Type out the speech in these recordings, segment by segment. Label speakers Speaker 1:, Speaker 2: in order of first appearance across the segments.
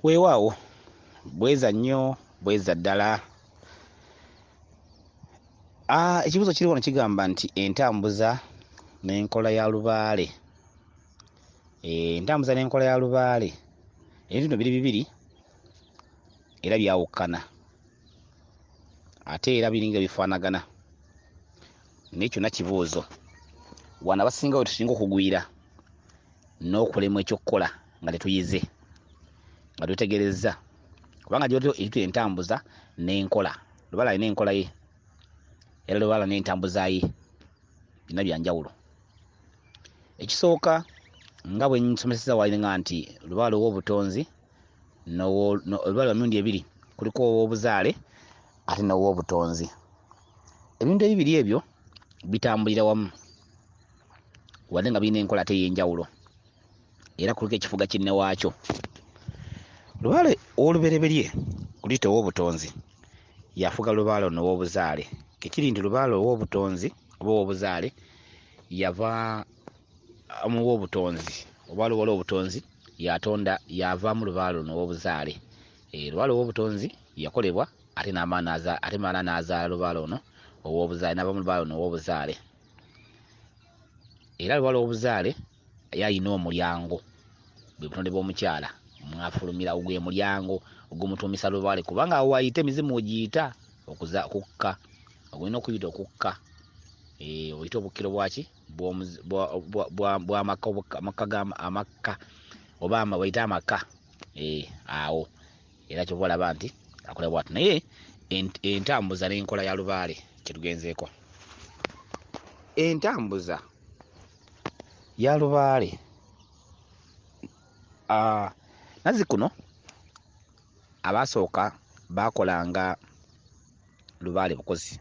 Speaker 1: Weewaawo bweza nnyo bweza ddala. Ekibuuzo kiri wano kigamba nti entambuza n'enkola ya lubaale. Entambuza n'enkola ya lubaale, ebintu bino biri bibiri era byawukana ate era biringa ebifaanagana naye kyonna kibuuzo. Wano abasinga we tusinga okugwira n'okulemwa eky'okukola nga tetuyize, nga twetegerezza, kubanga gy'otyo ekitwa entambuza n'enkola. Lubaale alina enkola ye era lubaale n'entambuza ye, byonna bya njawulo. Ekisooka nga bwe nsomesezza wali nga nti lubaale ow'obutonzi lubaale lwa mirundi ebiri, kuliko ow'obuzaale ate n'ow'obutonzi. Ebintu ebibiri ebyo bitambulira wamu wadde nga birina enkola ate ey'enjawulo, era kuliko ekifuga kinne waakyo. Lubaale ow'olubereberye kuliyita ow'obutonzi yafuga lubaale ono ow'obuzaale. Kekiri nti lubaale ow'obutonzi oba ow'obuzaale yava mu w'obutonzi, oba waliwo obutonzi yatonda yavaamu lubaale ono ow'obuzaale. Lubaale ow'obutonzi yakolebwa ate ate mala n'azaala lubaale ono ow'obuzaale, n'avaamu lubaale ono ow'obuzaale. Era lubaale ow'obuzaale ye alina omulyango, bwe butonde bw'omukyala mwafulumira, gwe mulyango ogumutuumisa lubaale, kubanga awo wayita emizimu ogiyita okukka, ogulina okuyita okukka. Oyita obukkiro bwaki bw'amaka, amakka oba wayita amaka awo. Era kyova olaba nti akola bw'atyo. Naye entambuza n'enkola ya lubaale kye tugenzeeko. Entambuza ya lubaale, nazzikuno abaasooka baakolanga lubaale bukozi.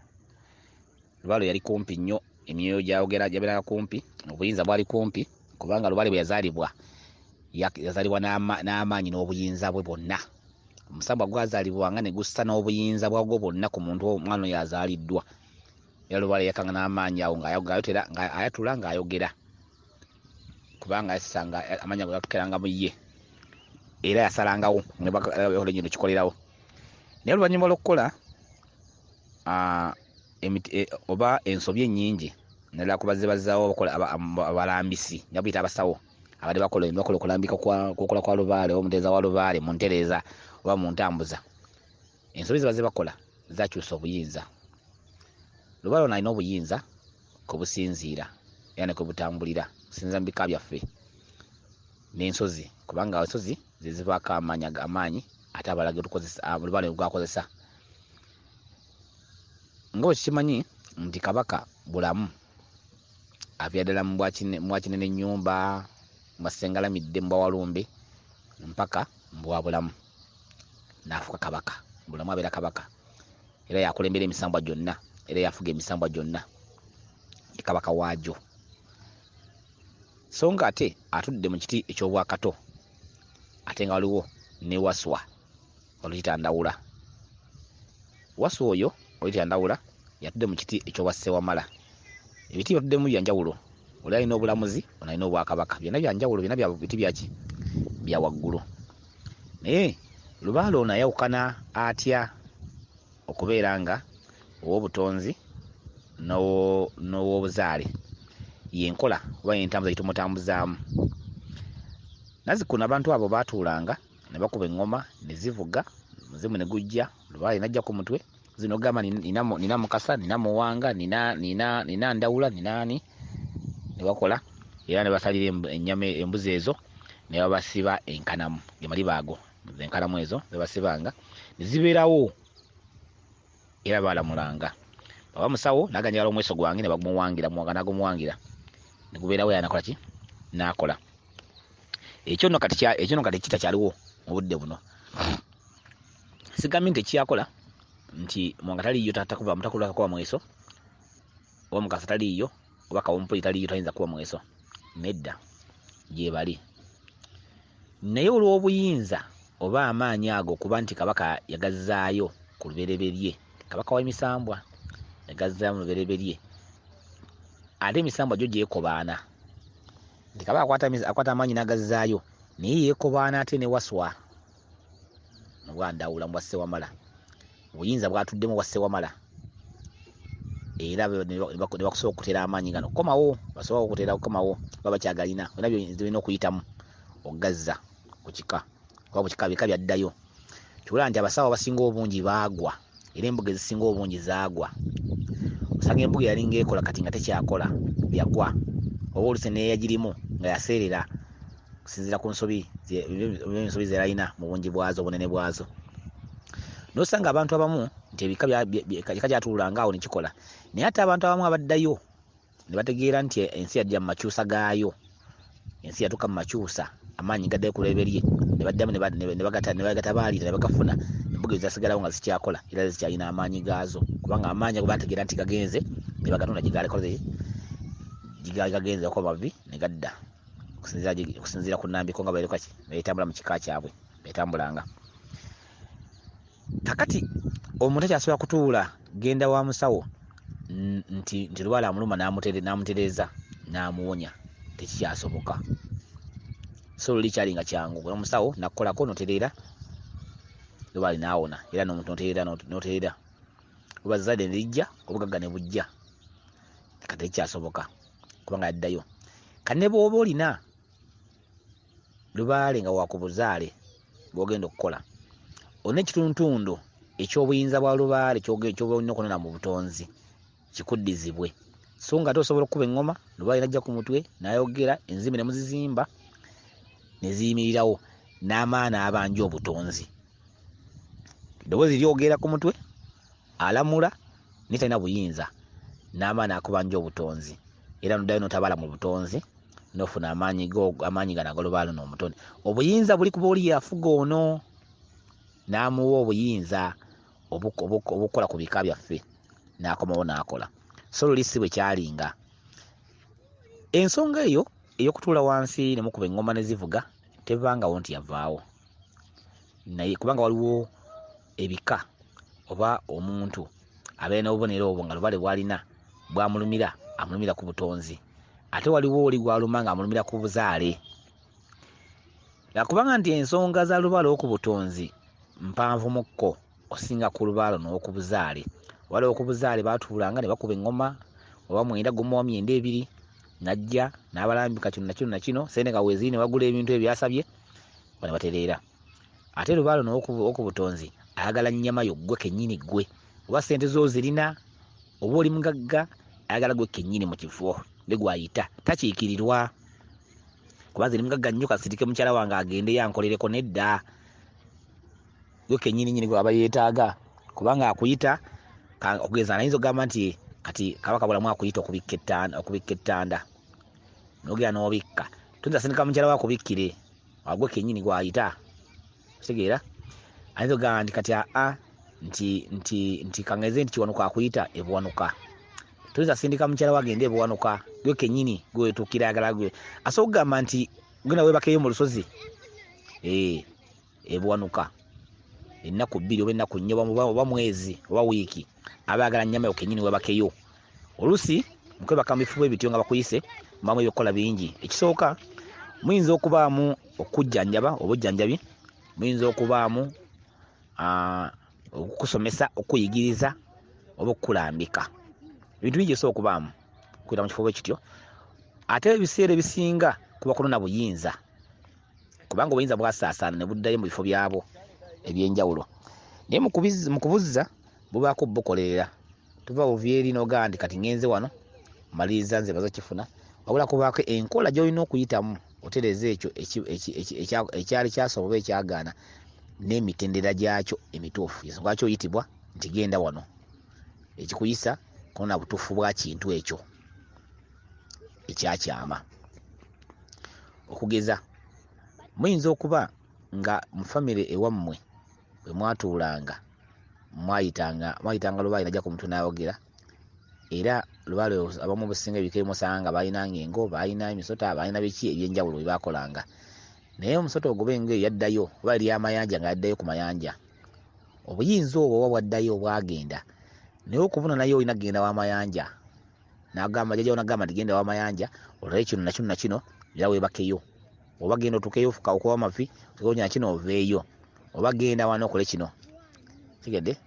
Speaker 1: Lubaale yali kumpi nnyo, emyoyo gyayogera gyabeeranga kumpi, obuyinza bwali kumpi, kubanga lubaale bwe yazaalibwa yazaalibwa n'amaanyi n'obuyinza bwe bwonna. Omusambwa gwazaalibwanga ne gussa n'obuyinza bwagwo bwonna ku muntu omwana oyo azaaliddwa. Era lubaale yakanga n'amaanyi awo ng'ayatula ng'ayogera, kubanga yassanga amaanyi ago gakkeranga mu ye, era yasalangawo ne kikolerawo. Naye oluvannyuma lw'okukola oba ensobi ennyingi, naddala ku bazze bazzaawo abalambisi, nga buyita abasawo abadde bakola okulambika kw'okola kwa lubaale oba omutereeza wa lubaale mu ntereeza oba mu ntambuza, ensobi ze bazze bakola zakyusa obuyinza. Lubaale ono alina obuyinza kwe businziira era ne kwe butambulira, okusinziira mu bika byaffe n'ensozi, kubanga ensozi ze zivaako amaanyi ate abalala ge tukozesa, lubaale gwakozesa. Nga bwe tukimanyi nti Kabaka Bulamu aviira ddala mu Bwakinene nnyumba, mu Bwassengalamidde, mu Bwawalumbe mpaka mu Bwabulamu n'afuuka kabaka. Bulamu abeera kabaka era yakulembera emisambwa gyonna, era yafuga emisambwa gyonna, ye kabaka waagyo. So nga ate atudde mu kiti eky'obwakato, ate nga waliwo ne Waswa oluyita Ndawula. Waswa oyo oluyita Ndawula yatudde mu kiti eky'obwa Ssewamala. Ebiti byatuddemu bya njawulo, oli alina obulamuzi, ono alina obwakabaka, byonna bya njawulo, byonna bya biti byaki bya waggulu. Naye lubaale ono ayawukana atya okubeera nga ow'obutonzi n'ow'obuzaale? Y'enkola oba y'entambuza gye tumutambuzaamu. Nazzikuno abantu abo baatuulanga ne bakuba eŋŋoma ne zivuga, omuzimu ne gujja, lubaale n'ajja ku mutwe, zino ogamba nina Mukasa, nina Muwanga, nina Ndawula, nina ani, ne bakola era ne basalira ennyama embuzi ezo ne babasiba enkanamu, ge maliba ago, enkanamu ezo ze basibanga ne zibeerawo, era baalamulanga. Bw'aba musawo n'agamba njagala omweso gwange, ne bagumuwangira, Muwanga n'agumuwangira ne gubeerawo, era n'akola ki? N'akola. Ekyo nno kati ekyo nno kati kitakyaliwo mu budde buno. Sigambye nti ekyakola nti Muwanga taliiyo takuba mweso, oba Mukasa taliiyo, oba Kawumpuli taliiyo tayinza kuba mweso. Nedda, gye bali. Naye olw'obuyinza oba amaanyi ago okuba nti kabaka yagazzaayo ku lubereberye, kabaka w'emisambwa yagazzaayo mu lubereberye, ate emisambwa gyo gyekobaana nti kabaka akwata amaanyi n'agazzaayo, naye yeekobaana ate ne Waswa. Mu bwa Ndawula, mu bwa Ssewamala, obuyinza bwatuddemu bwa Ssewamala, era ne bakusobola okutera amaanyi gano kukomawo, basobola okutera kukomawo, baba bakyagalina olina byolina okuyitamu okugazza ku kika, kuba ku kika bika byaddayo. Kyolaba nti abasawo abasinga obungi baagwa, era embuga ezisinga obungi zaagwa. Osanga embuga yalinga ekola kati nga tekyakola, yagwa, oba oluusi n'eyagirimu nga yaseerera okusinziira ku nsobi ensobi ze yalina mu bungi bwazo, obunene bwazo. N'osanga abantu abamu nti ebika ekika kyatuulanga awo ne kikola, naye ate abantu abamu abaddayo ne bategeera nti ensi yajja mu makyusa gaayo, ensi yatuuka mu makyusa, amaanyi gaddayo ku lubereberye, ne baddamu ne bagatabaalira ne bagafuna, embuga ezo zasigalawo nga zikyakola era zikyalina amaanyi gaazo, kubanga amaanyi ago bategeera nti gagenze ne bagatonda gye gaali gagenze okuba mavi ne gadda okusinziira ku nnambiko nga betambula mu kika kyabwe betambulanga. Kakati omuntu takyasobola kutuula genda wa musawo nti lubaale amuluma n'amutereeza n'amuwonya, tekikyasoboka. So luli kyali nga kyangu, omusawo nakukolako n'otereera, lubaale n'awona, era n'omuntu n'otereera, oba zzadde ne lijja, obugagga ne bujja. Kati tekikyasoboka kubanga yaddayo. Kati ne bw'oba olina lubaale nga wakubuzaale gw'ogenda okukola, olina ekitundutundu eky'obuyinza bwa lubaale ky'oba olina okunona mu butonzi kikuddizibwe. So nga ate osobola okukuba eŋŋoma, lubaale n'ajja ku mutwe n'ayogera, enzimbe ne muzizimba ne ziyimirirawo n'amaani abanja obutonzi. Eddoboozi lyogera ku mutwe, alamula naye talina buyinza, n'amaani akubanja obutonzi, era n'oddayo n'otabala mu butonzi n'ofuna amaanyi gano ag'olubaale n'omutonde. Obuyinza buli kuba oli yafuga ono n'amuwa obuyinza obukola ku bika byaffe, n'akomawo n'akola. So luli si bwe kyalinga. Ensonga eyo ey'okutuula wansi ne mukuba eŋŋoma ne zivuga tevangawo nti yavaawo, naye kubanga waliwo ebika oba omuntu abeera n'obubonero obwo nga lubaale bw'alina bw'amulumira, amulumira ku butonzi, ate waliwo oli gw'aluma ng'amulumira ku buzaale. Lwakubanga nti ensonga za lubaale ow'oku butonzi mpanvu mukko osinga ku lubaale n'ow'oku buzaale. Lubaale ow'oku buzaale baatuulanga ne bakuba eŋŋoma, oba mwenda gumuwa myenda ebiri, n'ajja n'abalambika kino na kino na kino, ssente nga weeziri ne bagula ebintu ebyo by'asabye, ne batereera. Ate lubaale n'ow'oku butonzi ayagala nnyama yo ggwe kennyini ggwe, oba ssente zo zirina, oba oli mugagga, ayagala ggwe kennyini mu kifo ne gw'ayita, takiikirirwa. Kuba nze ndi mugagga nnyo, kasirike mukyala wange agendeyo ankolereko, nedda. Ggwe kennyini nnyini gwe aba yeetaaga, kubanga akuyita, okugeza ayinza okugamba nti kati Kabaka Bulamu akuyita okubikka ettanda, n'ogenda n'obikka, toyinza sindika mukyala we akubikkire, gwe kennyini gw'ayita. Kitegeera? Ayinza okugamba nti kati aa nti kangeze nti Kiwanuka akuyita e Buwanuka, toyinza sindika mukyala we agende e Buwanuka, gwe kennyini gwe weetuukira ayagala gwe. Asobola okugamba nti genda weebakeyo mu lusozi e Buwanuka ennaku 2 oba ennaku 4 oba mwezi oba wiiki, aba ayagala nnyama yo kennyini weebakeyo. Oluusi mu kwebaka mu bifo ebityo nga bakuyise mubamu ebyokukola bingi. Ekisooka, muyinza okubaamu okujjanjaba obujjanjabi, muyinza okubaamu okukusomesa, okukuyigiriza oba okukulambika. Ebintu bingi bisobola okubaamu okuyita mu kifo bwe kityo. Ate ebiseera ebisinga kuba kunona buyinza, kubanga obuyinza bwasaasaana ne buddayo mu bifo byabwo ebyenjawulo. Naye mu kubuzza bubaako bukolerera. Tuva buvi eri n'ogamba nti kati ŋŋenze wano maliriza nze maze okifuna, wabula kubaako enkola gy'olina okuyitamu otereeza ekyo ekyali kyasooba oba ekyagaana n'emitendera gyakyo emituufu. Ensonga lwaki oyitibwa nti genda wano, ekikuyisa kunona butuufu bwa kintu ekyo ekyakyama. Okugeza, muyinza okuba nga mu famire ewammwe bwe mwatuulanga mwayitanga lubaale n'ajja ku mutwe n'ayogera, era lubaale abamu businga ebika ebimu osanga nga baalinanga engo, baalina emisota, baalina biki ebyenjawulo bye baakolanga. Naye omusota ogwo oba engo eyo yaddayo, oba eri amayanja nga yaddayo ku mayanja, obuyinza obwo oba bwaddayo bwagenda, naye okubuna nayo olina kugenda w'amayanja. N'agamba jjajja wo n'agamba nti genda w'amayanja olabe kino na kino na kino, era weebakeyo, oba genda otuukeyo okuba amavi, otuukeyo na kino oveeyo. Oba genda wano okole kino, kitegedde?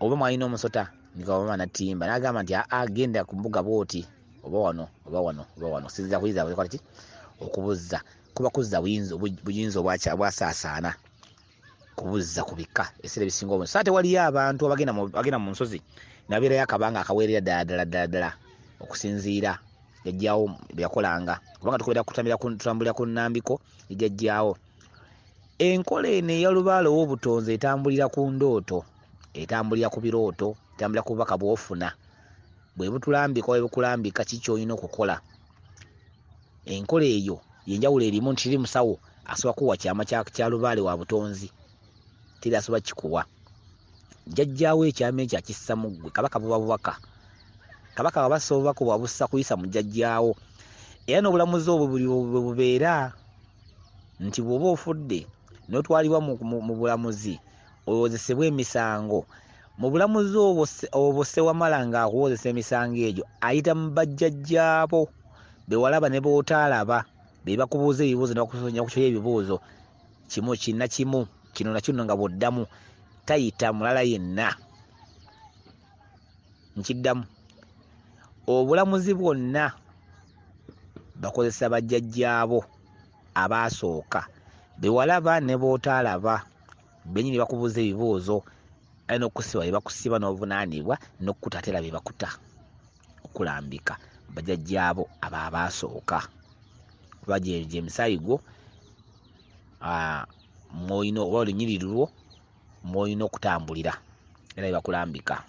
Speaker 1: Oba mwalina omusota nikawama natimba n'agamba nti aa genda ku mbuga bw'oti, oba wano oba wano oba wano, okusinziira kuyinza kukola ki? Okubuzza kuba kuzza buyinza obwasaasaana kubuzza ku bika ebiseera ebisinga obungi. So ate waliyo abantu abagenda mu nsozi nabeerayo akabanga akaweerera ddala ddala ddala ddala okusinziira jjajjaawo bye yakolanga, kubanga tukubeera tutambulira ku nnambiko jjajjaawo. Enkola eno eya lubaale ow'obutonzi etambulira ku ndooto, etambulira ku birooto, etambulira ku bubaka bw'ofuna, bwe butulambika oba bukulambika ki ky'olina okukola. Enkola eyo yenjawulo erimu nti teri musawo asobola kuwa kyama kya lubaale wa butonzi, teri asobola kikuwa. Jjajjaawo ekyama ekyo akissa mu ggwe. Kabaka buba bubaka, kabaka bw'abassa obubaka obwo abussa kuyisa mu jjajjaawo. Era n'obulamuzi obwo buli bwe bubeera nti bw'oba ofudde n'otwalibwa mu bulamuzi owozesebwa emisango, mu bulamuzi obwo Ssewamala ng'akuwozesa emisango egyo ayita mu bajjajjaabo be walaba ne b'otaalaba, be bakubuuza ebibuuzo ne bakucoya ebibuuzo kimu kinna kimu kino na kino nga bw'oddamu, tayita mulala yenna. Nkiddamu, obulamuzi bwonna bakozesa bajjajjaabo abaasooka be walaba ne b'otaalaba, bennyini bakubuuza ebibuuzo, aye n'okukusiba be bakusiba n'ovunaanibwa, n'okukuta ate era be bakuta okulambika bajjajjaabo abo abaasooka, kuba gye misaayi gwo mw'olina oba olunyiriri lwo mw'olina okutambulira, era be bakulambika.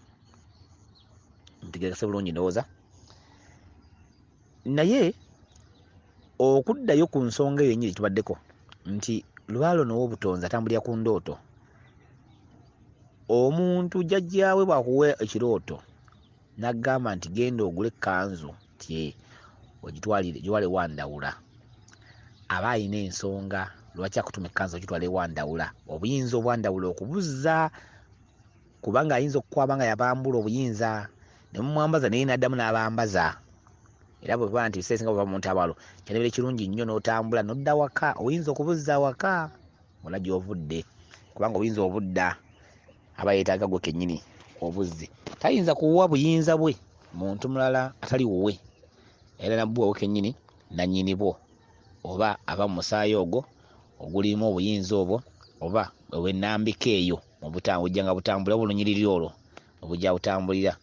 Speaker 1: Ntegeerekese bulungi ndowooza. Naye okuddayo ku nsonga eyo yennyini tubaddeko nti lubaale ono ow'obutonzi atambulira ku ndooto. Omuntu jjajjaawe bw'akuwa ekirooto n'agamba nti genda ogule ekkanzu tye ogitwale ewa Ndawula, aba alina ensonga lwaki akutuma ekkanzu ogitwala ewa Ndawula. Obuyinza obwa Ndawula okubuzza, kubanga ayinza okukwaba nga yabambula obuyinza ne mumwambaza naye n'addamu n'abambaza. Era bwe kuba nti ebiseera ebisinga bw'ova mu ntabaalo kyandibadde kirungi nnyo n'otambula n'odda waka, oyinza okubuzza awaka wonna gy'ovudde, kubanga obuyinza obudda aba yeetaaga gwe kennyini obuzze. Tayinza kuwa buyinza bwe muntu mulala atali wuwe, era nabwo wowe kennyini nannyini bwo, oba ava mu musaayi ogwo ogulimu obuyinza obwo, oba obw'ennambika eyo bujja nga butambula oba olunyiriri olwo obujja butambulira.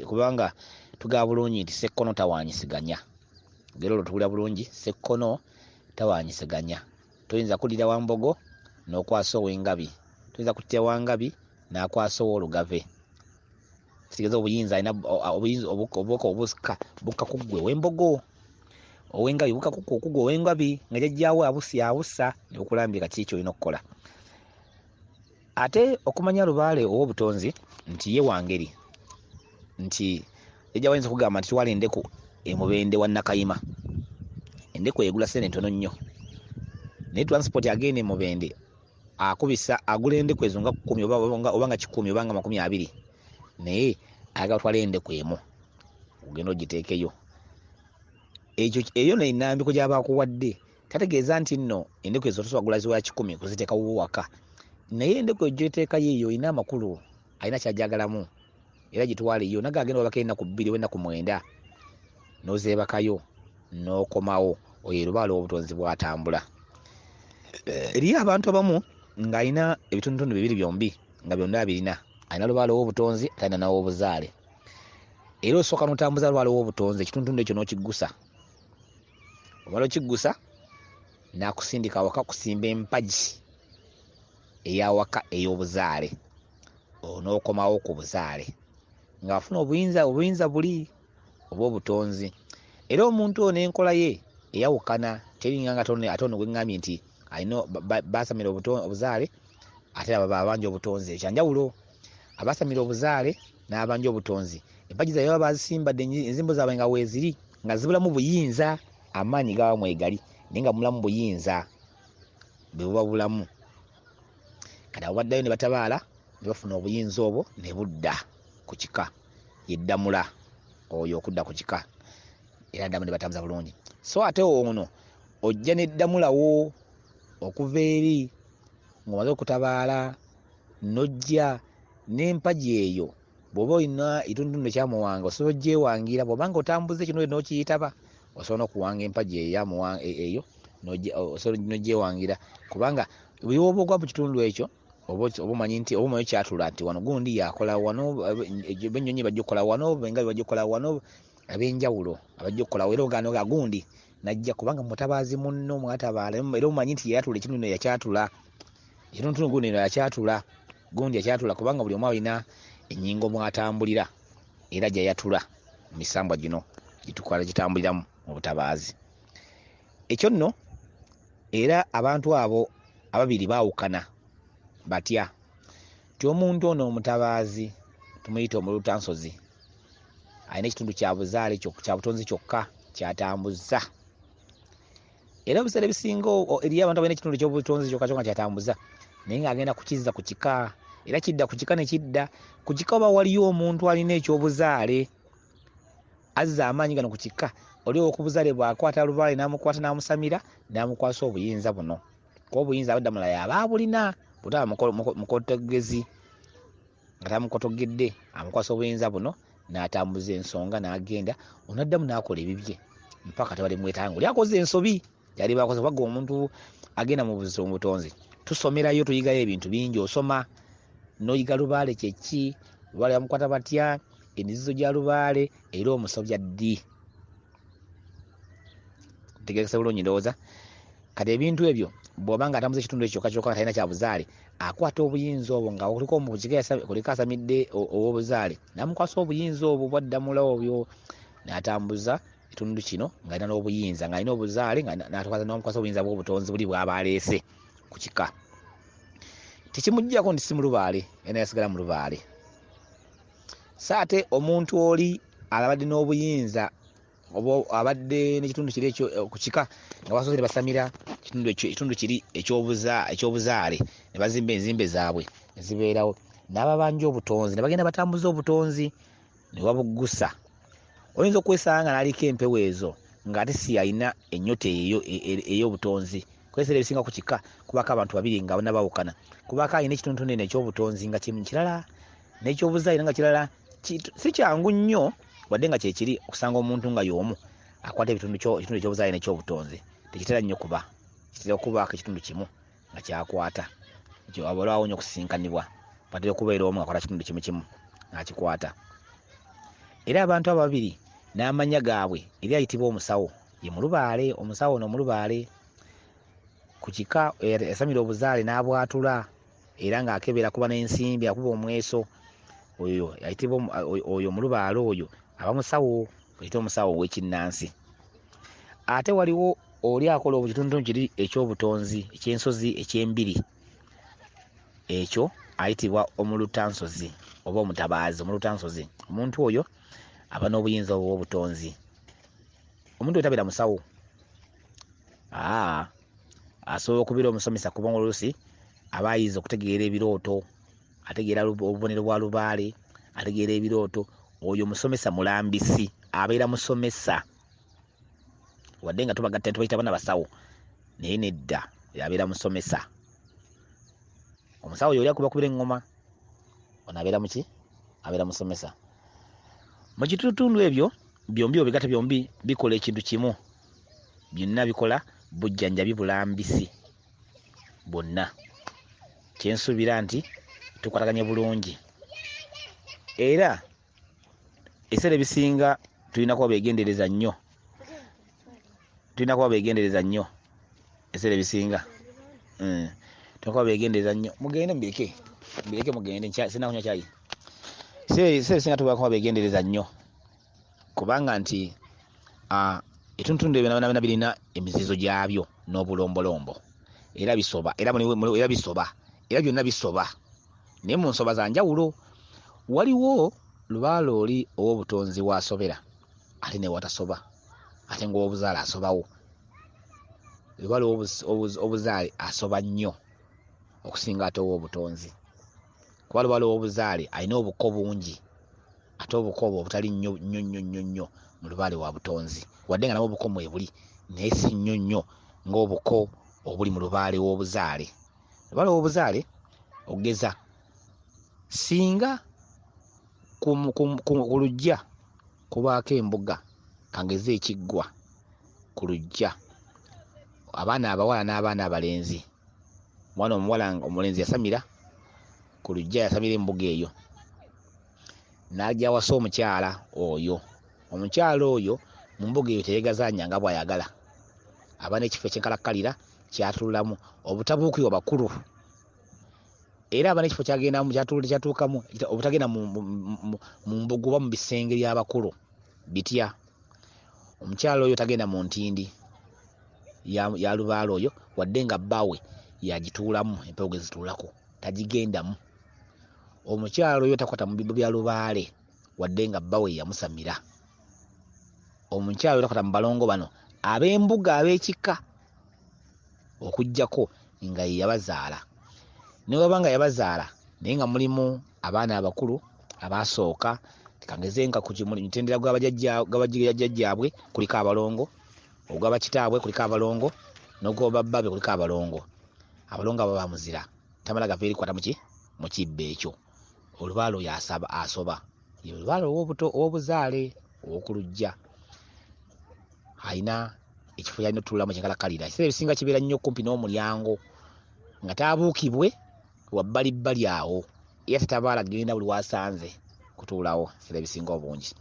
Speaker 1: Kubanga tugaba bulungi nti ssekkono tawaanyisiganya, era olwo tuwulira bulungi ssekkono tawaanyisiganya. Toyinza kuddira wa mbogo n'okwasa ow'engabi, toyinza kuddira wa ngabi n'akwasa ow'olugave. Kitegeeza obuyinza alina obuyinza obubaka obusika bukka ku ggwe ow'embogo, ow'engabi bukka ku ggwe ow'engabi, nga jjajjaawo abusa ne bukulambika kiki ky'olina okukola. Ate okumanya lubaale ow'obutonzi nti ye wangeri nti jjajjaawo ayinza okugamba nti twala endeku e Mubende wa Nakayima, endeku egula ssente ntono nnyo, naye transport agenda e Mubende akubisa agula endeku ezo nga 10 oba nga 100 oba nga 20, naye ayagala otwale endeku emu ogende ogiteekeyo. Ekyo eyo n'ennambiko gy'aba akuwadde tategeeza nti nno endeku ezo tosobola kugula ziwera 100 kuziteeka wuwo waka, naye endeku eyo gy'oteekayo eyo erina amakulu, alina ky'agyagalamu, era gitwale yo naye agenda webaka ennaku 2 oba ennaku 9 n'ozeebakayo n'okomawo. Oyo ye lubaale ow'obutonzi bw'atambula. Eriyo abantu abamu ng'alina ebitundutundu bibiri byombi nga byonna abirina, alina lubaale ow'obutonzi ate alina n'ow'obuzaale. Era osooka n'otambuza lubaale ow'obutonzi ekitundutundu ekyo n'okiggusa, omala okiggusa n'akusindika awaka kusimba empagi ey'awaka ey'obuzaale, onookomawo ku buzaale ng'afuna obuyinza buli obw'obutonzi. Era omuntu ono enkola ye eyawukana teringa nga ate ono gwe ŋŋambye nti alina baasamira obuzaale ate abanja obutonzi. Ekyanjawulo abaasamira obuzaale n'abanja obutonzi, empagi zaabwe baba baazisimbadde enzimbo zaabwe nga weeziri nga zibulamu buyinza, amaanyi gaba mwegali naye nga mulamu buyinza bwe buba bulamu. Kati abo baddayo ne batabaala ne bafuna obuyinza obwo ne budda ku kika, ye ddamula oyo okudda ku kika, era ddamu ne batambuza bulungi. So ate ono ojja n'eddamulawo okuva eri Ng'omaze okutabaala n'ojja n'empagi eyo, bw'oba olina ekitundutundu ekyamuwanga osobola ogyewangira, bw'oba nga otambuza ekintu n'okiyitaba osobola n'okuwanga empagi eyo eyo osobola n'ogyewangira, kubanga buli w'oba ogwa mu kitundu ekyo oba omanyi nti oba omanyi kyatula nti wano gundi yakola wano, bennyonyi bajja okukola wano, bengabi bajja okukola wano, ab'enjawulo abajja okukola era ogaana oga gundi najja kubanga mutabaazi munno mwatabaala, era omanyi nti yayatula ekintu yakyatula, ekitundutundu gundi yakyatula, gundi yakyatula, kubanga buli omu alina ennyingo mw'atambulira era gy'ayatula mu misambwa gino gyetukola gitambuliramu mu butabaazi. Ekyo nno era abantu abo ababiri baawukana batya? Nti omuntu ono omutabaazi tumuyita omulutansozi alina ekitundu kya buzaale kya butonzi kyokka ky'atambuza, era ebiseera ebisinga eriyo abantu abalina ekitundu ky'obutonzi kyokka kyokka ky'atambuza, naye ng'agenda kukizza ku kika, era kidda ku kika ne kidda ku kika. Oba waliyo omuntu alina ekyobuzaale azza amaanyi gano ku kika, oli ow'okubuzaale bw'akwata lubaale n'amukwata n'amusamira n'amukwasa obuyinza buno, kuba obuyinza abadde mulala yaba abulina butaba mukotogezi nga tamukotogedde, amukwasa obuyinza buno n'atambuza ensonga n'agenda onaddamu n'akola ebibye mpaka tebali mwetanga oli akoze ensobi yali bakoze. Kubanga omuntu agenda mu butonzi tusomerayo tuyigayo ebintu bingi, osoma n'oyiga lubaale kyeki, lubaale bamukwata batya, emizizo gya lubaale, era omusobya ddi. Ntegerekese bulungi ndowooza. Kati ebintu ebyo bw'oba nga atambuza ekitundu ekyo kyokka kyokka talina kya buzaale, akwata obuyinza obwo nga kuliko mu kika kuliko asamidde ow'obuzaale n'amukwasa obuyinza obwo bwaddamula obyo n'atambuza ekitundu kino ng'alina n'obuyinza, ng'alina obuzaale n'amukwasa obuyinza bw'obutonzi buli bw'aba aleese ku kika. Tekimuggyako nti si mulubaale, era yasigala mu lubaale. So ate omuntu oli alabadde n'obuyinza oba abadde n'ekitundu kiri ekyo ku kika nga basoose ne basamira ekitundu kiri ekyobuzaale ne bazimba enzimbe zaabwe ne zibeerawo, n'ababanja obutonzi ne bagenda batambuza obutonzi ne babuggusa. Oyinza okwesanga nga n'aliko empewo ezo ng'ate si alina ennyota eyo ey'obutonzi. Kuba ebiseera ebisinga ku kika kubaako abantu babiri nga bonna baawukana, kubaako alina ekitundutundu eno eky'obutonzi nga kimu kirala n'ekyobuzaale nga kirala. Si kyangu nnyo wadde nga kyekiri okusanga omuntu nga y'omu akwata ekitundu ekyobuzaale n'ekyobutonzi, tekitera nnyo kuba, kitera okubaako ekitundu kimu nga kyakwata. Ekyo abalwawo nnyo okusisinkanibwa, batera okubeera omu ng'akwata kitundu kimu kimu n'akikwata. Era abantu abo babiri n'amannya gaabwe eri ayitibwa omusawo ye mulubaale, omusawo ono omulubaale ku kika yasamira obuzaale n'abwatula era ng'akebera kuba n'ensimbi akuba omweso, oyo ayitibwa oyo omulubaale oyo aba musawo, ayitibwa omusawo ow'ekinnansi. Ate waliwo oli akola ekitundutundu kiri ekyobutonzi ekyensozi eky'embiri, ekyo ayitibwa omulutansozi oba omutabaazi omulutansozi. Omuntu oyo aba n'obuyinza obw'obutonzi. Omuntu oyo tabeera musawo, asobola okubeera omusomesa kubanga oluusi aba ayize okutegeera ebirooto, ategeera obubonero bwa lubaale, ategeera ebirooto. Oyo musomesa mulambisi, abeera musomesa, wadde nga tubagatta tubayita baana basawo, naye nedda, abeera musomesa. Omusawo y'oli akubakubira eŋŋoma, ono abeera muki? Abeera musomesa. Mu kitundutundu ebyo byombi obigatta byombi bikola ekintu kimu, byonna bikola bujjanjabi bulambisi bwonna. Kyensuubira nti tukwataganye bulungi, era ebiseera ebisinga tulina kuba beegendereza nnyo, tulina kuba beegendereza nnyo ebiseera ebisinga, tulina kuba beegendereza nnyo. Mugende mubireke, mubireke mugende, sirina kunywa caayi. Ebiseera ebisinga tulina kuba beegendereza nnyo kubanga nti ebitundutundu ebyo byonna byonna birina emizizo gyabyo n'obulombolombo, era bisoba, era bisoba, era byonna bisoba, naye mu nsoba za njawulo. Waliwo lubaale oli ow'obutonzi w'asobera ate ne watasoba, ate ng'owobuzaale asobawo. Lubaale obuzaale asoba nnyo okusinga ate ow'obutonzi, kuba lubaale ow'obuzaale alina obuko bungi, ate obuko obwo obutali nnyo nnyo nnyo nnyo nnyo mu lubaale wa butonzi, wadde nga nabwo obuko mwebuli, naye si nnyo nnyo ng'obuko obuli mu lubaale w'obuzaale. Lubaale ow'obuzaale ogeza singa ku luggya kubaako embuga, kangeze ekiggwa ku luggya, abaana abawala n'abaana abalenzi, omwana omuwala omulenzi yasamira ku luggya, yasamira embuga eyo n'ajja awasa omukyala oyo. Omukyala oyo mu mbuga eyo teyeegazaanya nga bw'ayagala, aba n'ekifo ekyenkalakkalira ky'atuulamu obutabuukirwa bakulu, era aba n'ekifo ky'agendamu kyatuukamu obutagenda mu mbuga oba mu bisenge by'abakulu. Bitya? Omukyala oyo tagenda mu ntindi ya lubaale oyo, wadde nga bbaawe yagituulamu, empewo ge zituulako tagigendamu. Omukyala oyo takwata mu bibbo bya lubaale, wadde nga bbaawe yamusamira. Omukyala oyo takwata mu balongo bano ab'embuga ab'ekika, okuggyako nga ye yabazaala. Ne bw'aba nga yabazaala naye nga mulimu abaana abakulu abaasooka, kangeze nga ku mutendera gw'abajjajjaabwe kuliko abalongo, ogw'abakitaabwe kuliko abalongo, n'ogw'ababbaabwe kuliko abalongo. Abalongo abo bamuzira, tamala gava eri kukwata mu kibbo ekyo. Olubaale oyo asoba, ye lubaale ow'obuzaale ow'oku luggya, alina ekifo ky'alina otuulamu ekyenkalakkalira. Ebiseera ebisinga kibeera nnyo kumpi n'omulyango, nga taabuukibwe wabbalibbali awo, era tatabaala genda buli w'asanze kutuulawo ebiseera ebisinga obungi.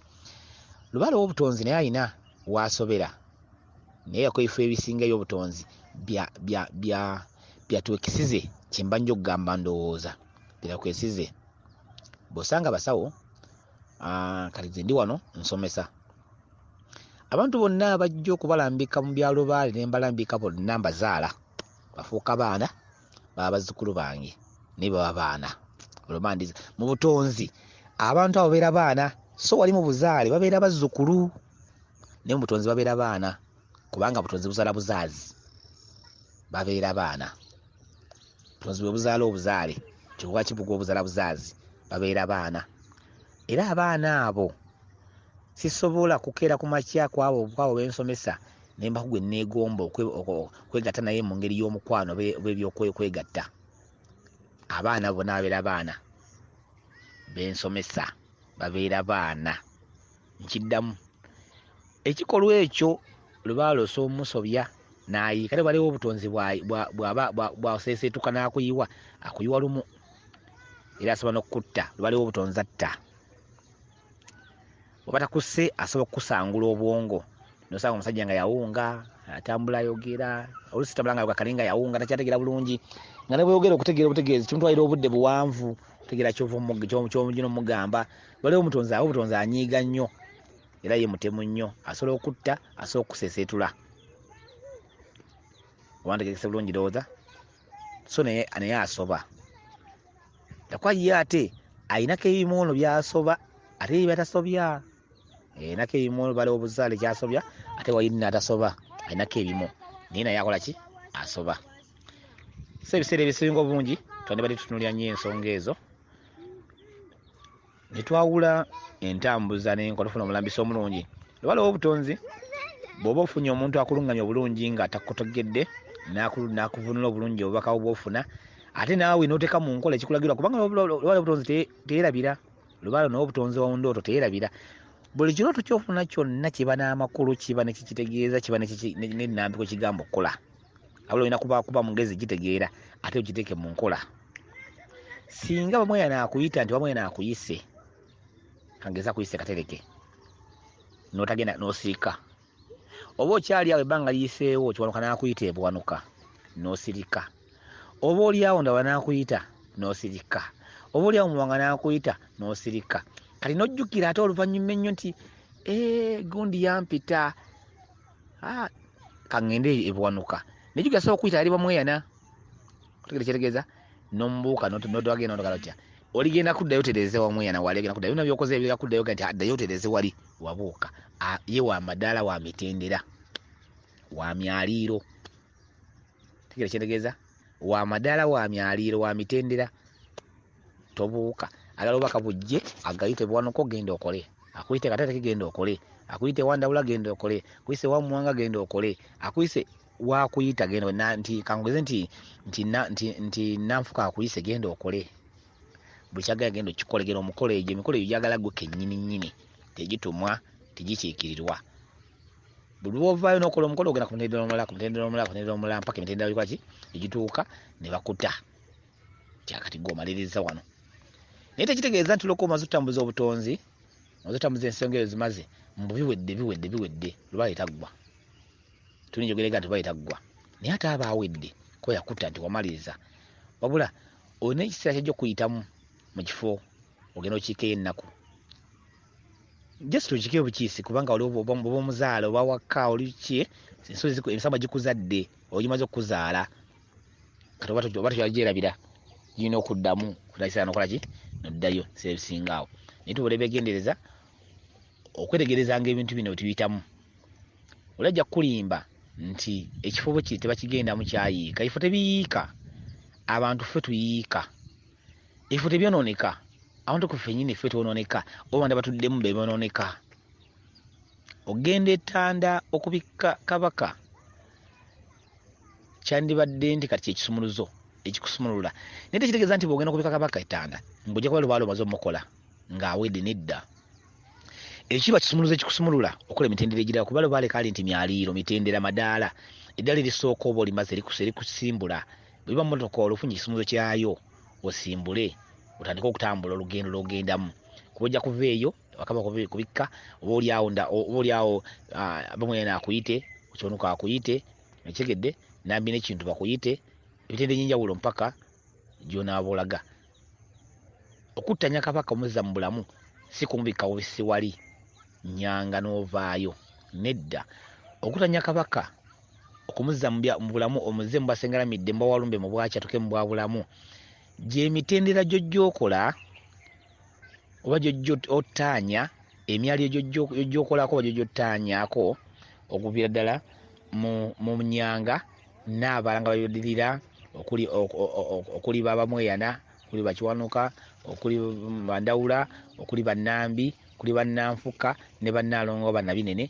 Speaker 1: Lubaale ow'obutonzi naye alina w'asobera, naye yako ebifo ebisinga eby'obutonzi byatwekisize, kyemba nnyo okugamba ndowooza byatwekisize. Bw'osanga abasawo, kati nze ndi wano nsomesa abantu bonna abajja okubalambika mu bya lubaale, ne mbalambika bonna mbazaala, bafuuka baana baba bazzukulu bange, naye baba baana. Olwomandiza mu butonzi abantu abo babeera baana, so wali mu buzaale babeera bazzukulu, naye mu butonzi babeera baana, kubanga butonzi buzaala buzaazi, babeera baana. Butonzi bwe buzaala obuzaale, kyokka kibuga obuzaala buzaazi, babeera baana. Era abaana abo sisobola kukeera ku makya kwabo bensomesa ne mbaku gwe neegomba okwegatta naye mu ngeri y'omukwano oba ebyokwegatta. Abaana bonna babeera baana bensomesa, babeera baana. Nkiddamu, ekikolwa ekyo lubaale osobola omusobya n'ayiika, ate waliwo obutonzi bwaseeseetuka n'akuyiwa, akuyiwa lumu, era asobola n'okukutta. Lubaale w'obutonzi atta, bw'aba takusse asobola okukusangula obwongo, n'osanga omusajja nga yawunga, atambula ayogera, oluusi tambula nga kale nga yawunga takyategeera bulungi, nga ne bw'oyogera okutegeera obutegeezi kimutwalira obudde buwanvu okutegeera ky'ova ky'ogina omugamba. Waliwo omutonzi awo, obutonzi anyiiga nnyo, era ye mutemu nnyo, asobola okutta, asobola okuseeseetula. Oba ntegekese bulungi ndowooza? So naye asoba. Takwa ye ate ayinako ebimono by'asoba, ate ye by'atasobya. Ayinako ebimono bale obuzaale ky'asobya, ate wali n'atasoba, ayinako ebimo, naye naye akola ki? Asoba. So ebiseera ebisinga obungi twandibadde tutunuulira nnyo ensonga ezo, ne twawula entambuza n'enkola, tufuna omulambisi omulungi. Lubaale ow'obutonzi bw'oba ofunye omuntu akulungamya obulungi nga takutegedde, n'akuvunula obulungi obubaka bw'ofuna, ate naawe n'oteeka mu nkola ekikulagirwa, kubanga lubaale ow'obutonzi teyeerabira. Lubaale n'obutonzi wa ndooto teyeerabira. Buli kirooto ky'ofuna kyonna kiba n'amakulu, kiba ne kikitegeeza, kiba n'ennambiko kigamba okukola. Wabula olina kuba mugezi gitegeera, ate okiteeke mu nkola. Singa bamweyana akuyita nti bamweyana akuyise, kangeze akuyise katereke, n'otagenda n'osirika, oba okyali awo ebbanga liyiseewo, Kiwanuka n'akuyita ebuwanuka, n'osirika, oba oli awo Ndaba n'akuyita n'osirika, oba oli awo Muwanga n'akuyita n'osirika. Kati n'ojjukira ate oluvannyuma ennyo nti gundi yampita, kaŋŋende ebuwanuka. Nejjukira asobola okuyita yali bamweyana, otegeera kyetegeeza, n'omubuuka n'otagenda n'otagala otya, oligenda kuddayo otereeze wamweyana wali, ogenda kuddayo byonna by'okoze ebigenda kuddayo nti addayo otereeze wali wabuuka. Ye wa madaala, wa mitendera, wa myaliiro. Tegeera kyetegeeza, wa madaala, wa myaliiro, wa mitendera. Tobuuka, agala obubaka bujje agayite buwanuka, ogenda okole, akuyite Katereke genda okole, akuyite Wandawula genda okole, akuyise Wamuwanga genda okole, akuyise Wakuyita genda nti kangeze nti Nanfuka akuyise, genda okole buli kyagala, genda okikole, genda omukole. Egyo emikolo egyo gyagala gwe kennyini nnyini, tegitumwa, tegikiikirirwa. Buli lwovaayo n'okola omukolo, ogenda ku mutendera omulala, ku mutendera omulala, ku mutendera omulala, mpaka emitendera gikola ki egituuka ne bakuta kyakati gwe omaliriza wano. Naye tekitegeeza nti olwokuba omaze otutambuza obutonzi, omaze otutambuza ensonga ezo, zimaze mbu biwedde, biwedde, biwedde. Lubaale taggwa, tulina njogerega nti lubaale taggwa, naye ate aba awedde kuba yakutta nti wamaliriza. Wabula olina ekiseera kyajja okuyitamu mu kifo ogenda okiikeyo ennaku, just okiikeyo bukiisi, kubanga oli oba omuzaala oba waka oli ki, ensozi emisambwa gikuzadde, ogimaze okukuzaala kati oba tokyala girina okuddamu kutakiseera nokola ki noddayo ebiseera ebisinga awo. Naye tubeere begendereza okwetegerezanga ebintu bino bye tuyitamu. Oli ajja kukulimba nti ekifo bwe kiri tebakigendamu, kyayiika. Ebifo tebiyiika, abantu ffe tuyiika. Ebifo tebyonooneka, abantu ku ffennyini ffe twonooneka, oba abantu abatuddemu be bonooneka. Ogenda etanda okubikka kabaka, kyandibadde nti kati kyekisumuluzo ekikusumulula, naye tekitegeeza nti bwogenda okubika kabaka etanda ng'ojja kuba lubaale omaze omukola ng'awedde. Nedda, ekiba kisumuluzo ekikusumulula okukola emitendera egirala, kuba lubaale kali nti myaliiro, mitendera, madaala. Eddala erisooka oba olimaze, erikusimbula. Bwe biba mumotoka, olufunye ekisumuluzo kyayo, osimbule otandike okutambula olugendo lwogendamu, kuba ojja kuva eyo wakaba kubikka, oba oliawo bamwena akuyite, kyonuka akuyite, ekitegedde nambi nekintu bakuyite, emitendera egyenjawulo mpaka gyonaaba olaga. Okuttanya kabaka omuzza mu bulamu si kumubikka bubisi wali nyanga n'ovaayo, nedda. Okutanya kabaka okumuzza mu bulamu, omuzze mu bwasengalamidde, mu bwawalumbe, mu bwakyatuke, mu bwabulamu, gyemitendera gyojja okola oba gyojja ottaanya, emyaliro gyojja okolako oba gyojja ottaanyaako okuviira ddala mu nyanga n'abalala nga babaddirira, okuli babamweyana, okuli bakiwanuka, okuli bandawula, okuli bannambi, okuli bannanfuka ne bannaalongo, bannabinene,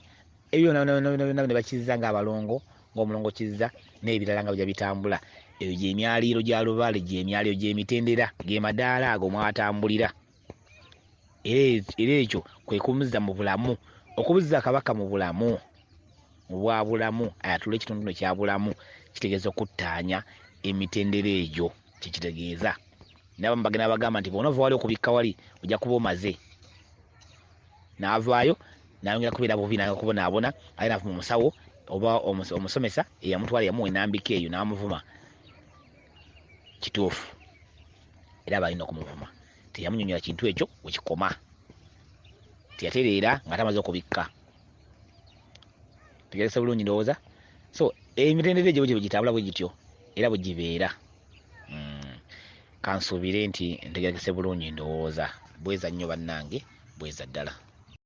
Speaker 1: ebyo byonna ne bakizza ng'abalongo, ng'omulongo kizza n'ebirala nga bijja bitambula. Eyo gyemyaliiro gya lubaale, gyemyaliiro, gyemitendera, ge madaala ago mwatambulira. Era ekyo kwe kumuzza mu bulamu, okubuzza kabaka mu bulamu, mu bwabulamu, ayatule ekitundu kya bulamu, kitegeeza okuttaanya emitendera egyo, kyekitegeeza. Nabamu bagenda bagamba nti bw'onoova wali okubikka wali ojja kuba omaze, n'avaayo nayongera kubeera bubi, nayongera kubonaabona, ate navuma omusawo oba omusomesa eyamutwala, yamuwa enambika eyo, n'amuvuma. Kituufu, era aba alina okumuvuma, teyamunyonyola kintu ekyo wekikoma, teyatereera nga tamaze okubikka. Tegeresa bulungi ndowooza. So emitendera egyo bwe gitambula bwe gityo era bwe gibeera. Kansuubire nti ntegerekese bulungi ndowooza. Bweza nnyo bannange, bweza ddala.